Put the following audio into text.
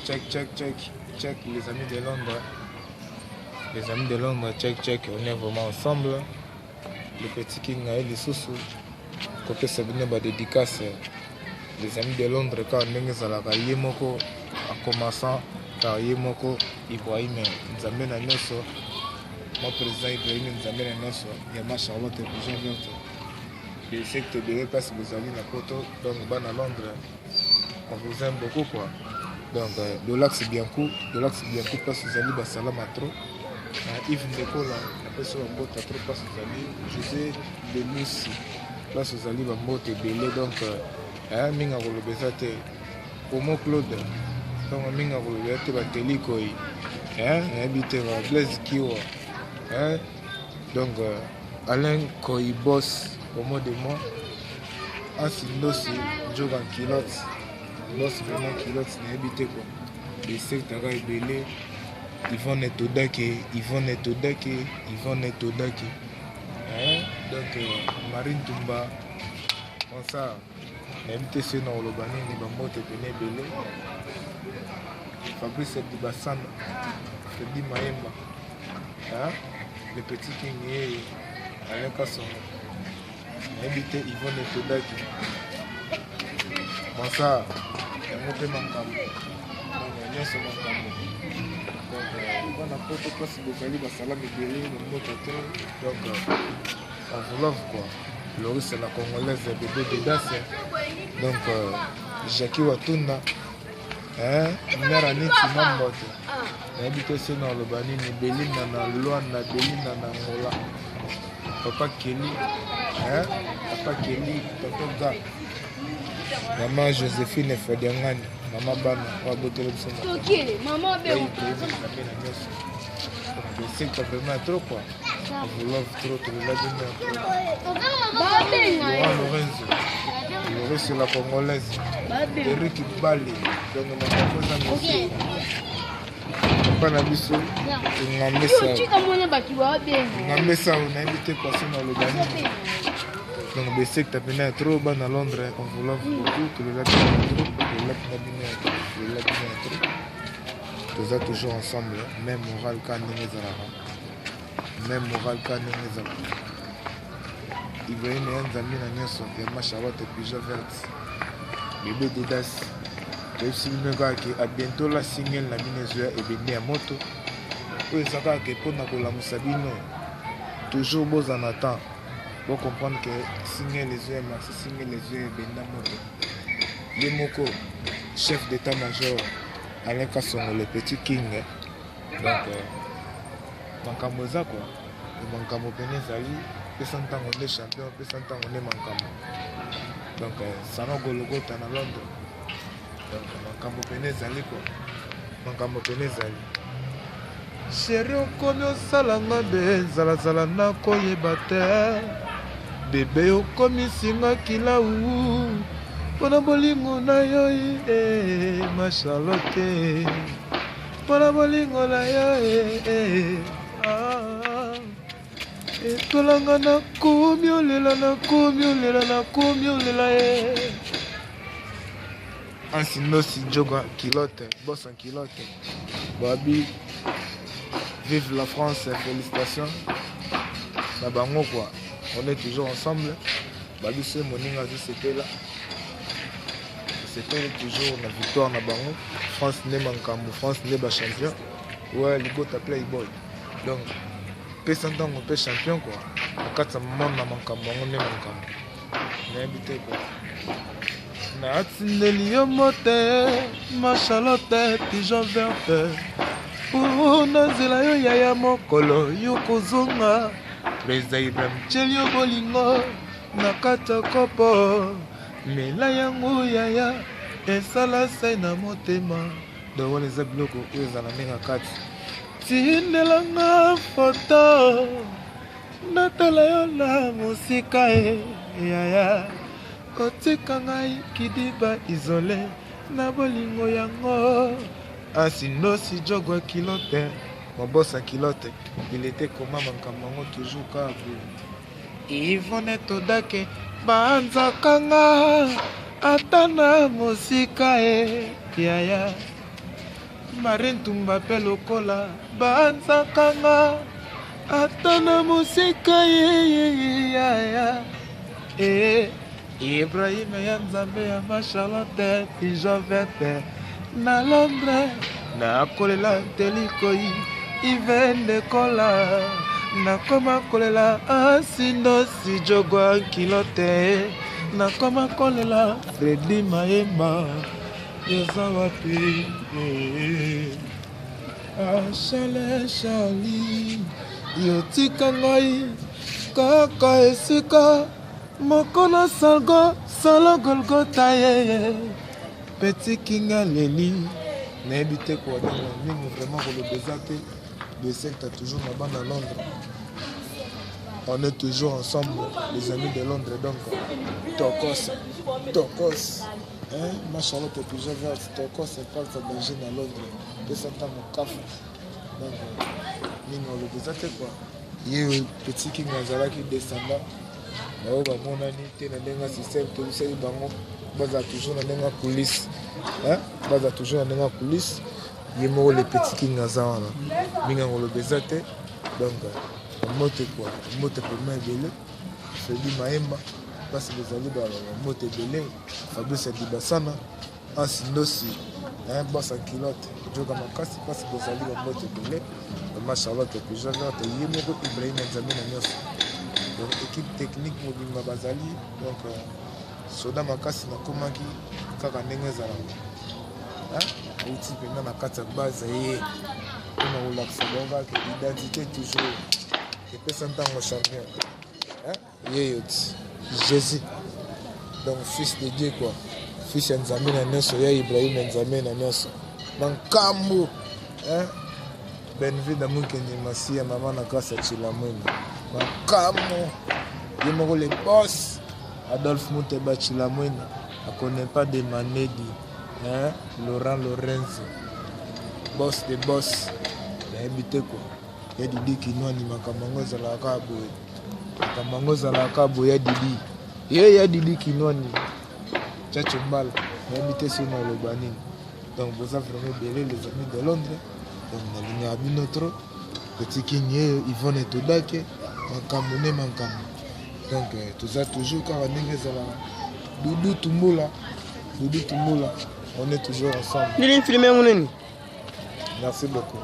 Check, check, check, check, les amis de Londres. Les amis de Londres, check, check, on est vraiment ensemble. Le petit King aye lisusu kopesa bino ba dédicace. Les amis de Londres, kaka ndenge ezalaka ye moko, en commençant par ye moko Ibrahim Nzambe na nyonso, mon président Ibrahim Nzambe na nyonso, Yama Charlotte Pigeon Verte. Les sectes ebele place bozali na poto, donc bana Londres, on vous aime beaucoup quoi. Donc Dolax Bianco, Dolax Bianco place ozali basalama trop. Na Yves Ndekola napesi bambote trop place ozali. José Delusi place ozali bambote ebele. Donc mingi akoloba eza te. Omo Claude donc mingi akoloba eza te. Bateli koi nayebi te ba Blaise Kiwa donc Alain Koi boss omo de moi. Ansi Ndosi Njoka Kilote boss vraiment Kilote nayebi te quoi. Besektaka ebele. Yvonne Todake, Yvonne Todake, Yvonne Todake. Hein? Donc Marine Tumba, bonsoir. Nayebi te soki na koloba nini, bambote pene ebele. Fabrice Dibasana, Fredi Mayemba, hein? Le petit King ye, Alain Kasongo. Nayebi te Yvonne Todake. Bonsoir. Yango mpe makambo. Donc nyonso makambo. Donc bana poto place bozali basalami ebele bambote te. Donc on vous love quoi. Loris la congolaise bébé Dedas. Donc Jackie Watunda, hein, mère Aniti Mambote. Nayebi te soki na koloba nini. Belinda na Luanda, Belinda na Angola. Papa Kelly, hein, Papa Kelly, Tonton Ga. Maman Joséphine Fodiangani, Maman Bana, oyo aboteli biso Mama Besekta vraiment trop quoi. On vous love trop, tolela bino ya trop. Laurent Lorenzo, Lorenzo la congolaise. Eric Bale, donc makambo eza monsieur. Papa na biso ngambe sao nayebi te kwasi na oloba nini. Donc besekta pena ya trop bana Londres, on vous love beaucoup, tolela bino ya trop, tolela pena bino ya trop, tolela bino ya trop. Toza toujours ensemble, même moral ka ndenge ezalaka, même moral ka ndenge ezalaka. Ibrahim ya Nzambe na nyonso, ya Charlotte Pigeon Verte, bébé Dedas. Toyebisi bino kaka ke à bientôt la single na bino ezoya ebende ya moto. Oyo eza kaka ke mpona kolamusa bino, toujours boza na temps bo comprendre que single ezoya, merci single ezoya ebende ya moto. Ye moko chef d'état-major Alain Kasongo le petit king. Donc makambo eza quoi, makambo pene ezali pesa ntango nde champion, pesa ntango nde makambo. Donc salon Golgotha na Londres. Donc makambo pene ezali quoi, makambo pene ezali. Chéri okomi osalanga be zalazala nakoyeba te. Bebe okomi singa kilau mpona bolingo na yo eh, ma Charlotte, mpona bolingo na yo eh, ah. Etolanga nakomi olela, nakomi olela, nakomi olela eh. Ansi Ndosi Njoga Kilote, boss en kilote. Babi, vive la France, félicitations. Na bango quoi, on est toujours ensemble. Babi se moninga azosepela, sepele toujours na victoire na bango. France nde makambo, France nde ba champion. Ouais, libota playboy. Donc pesa ntango mpe champion quoi. Na kati ya monde na makambo yango nde makambo. Nayebi te quoi. Natindeli yo mbote, ma Charlotte Pigeon Verte. Po na nzela yo yaya mokolo yo kozonga. Président Ibrahim tieli yo bolingo na kati ya kopo. Mela yango yaya esala sai na motema. Donc wana eza biloko oyo ezala ndenge ya kati. Tindelanga foto natala yo na mosika e yaya. Kotika ngai kidiba isole na bolingo yango. Asi Ndosi Jogwa kilote, mobosa kilote. Il était comment makambo yango toujours kaka boye. Yvonne Todake banzakanga ata na mosika e yaya. Marie Ntumba mpe lokola banzakanga ata na mosika yeyeyaya e Ibrahim ya Nzambe ya ma Charlotte pigeon verte na Londres nakolela ntelikoi Ivende kola nakoma kolela asindosi jogwa nkilote nakoma kolela Fredi Mayemba Yoza wapi Achale Charlie yo tika ngai kaka esika moko na salgo solo golgota yeye petit kinga leli nayebi te kwa nini mingi vraiment koloba eza te besecta toujours na bana Londres on est toujours ensemble les amis de Londres donc tokos tokos Hein, ma Charlotte toujours verte, tokos impact danger na Londres, pesa ntango kafu. Donc mingi oloba eza te quoi. Ye petit king azalaki descendant baoyo bamonani te na ndenge ya système tobisaki bango bazala toujours na ndenge ya coulisse bazala toujours na ndenge ya coulisse ye moko le petit king aza wana mingi yango oloba eza te donc mbote quoi mbote vraiment ebele Fredi Mayemba place bozali bambote ebele Fabrice Adibasana Ansi Ndosi hein, boss en culotte joka makasi place bozali bambote ebele mama Charlotte Pigeon Verte ye moko Ibrahim Nzambe na nyonso donc équipe technique mobimba bazali donc euh, soda makasi nakomaki kaka ndenge ezalaka auti mpenza na kati ya base ye mpona kolakisa bango kaka identité toujours epesa ntango champion yeyo ti jésus donc fils de dieu quoi fils ya nzambe na nyonso ya ibrahim ya nzambe na nyonso mankambo benvida mukende masiya mama na grâce ya chilamwini makambo ye moko le boss adolphe muteba chilamwini akone pas de manedi hein? laurent lorenzo boss de boss nayebi te quoi Ya Didi Kinwani makambo yango ezalaka kaka boye. Makambo yango ezalaka kaka boye ya Didi. Ye ya Didi Kinwani. Tchatcho Mbala. Nayebi te soki naloba nini. Donc boza vraiment ebele les amis de Londres. Donc nalingaka bino trop. Petit King yeyo Yvonne Todake. Makambo nde makambo. Donc euh, toza toujours kaka ndenge ezalaka. Doudou Tumbula. Doudou Tumbula. On est toujours ensemble. Nini filme yango nini? Merci beaucoup.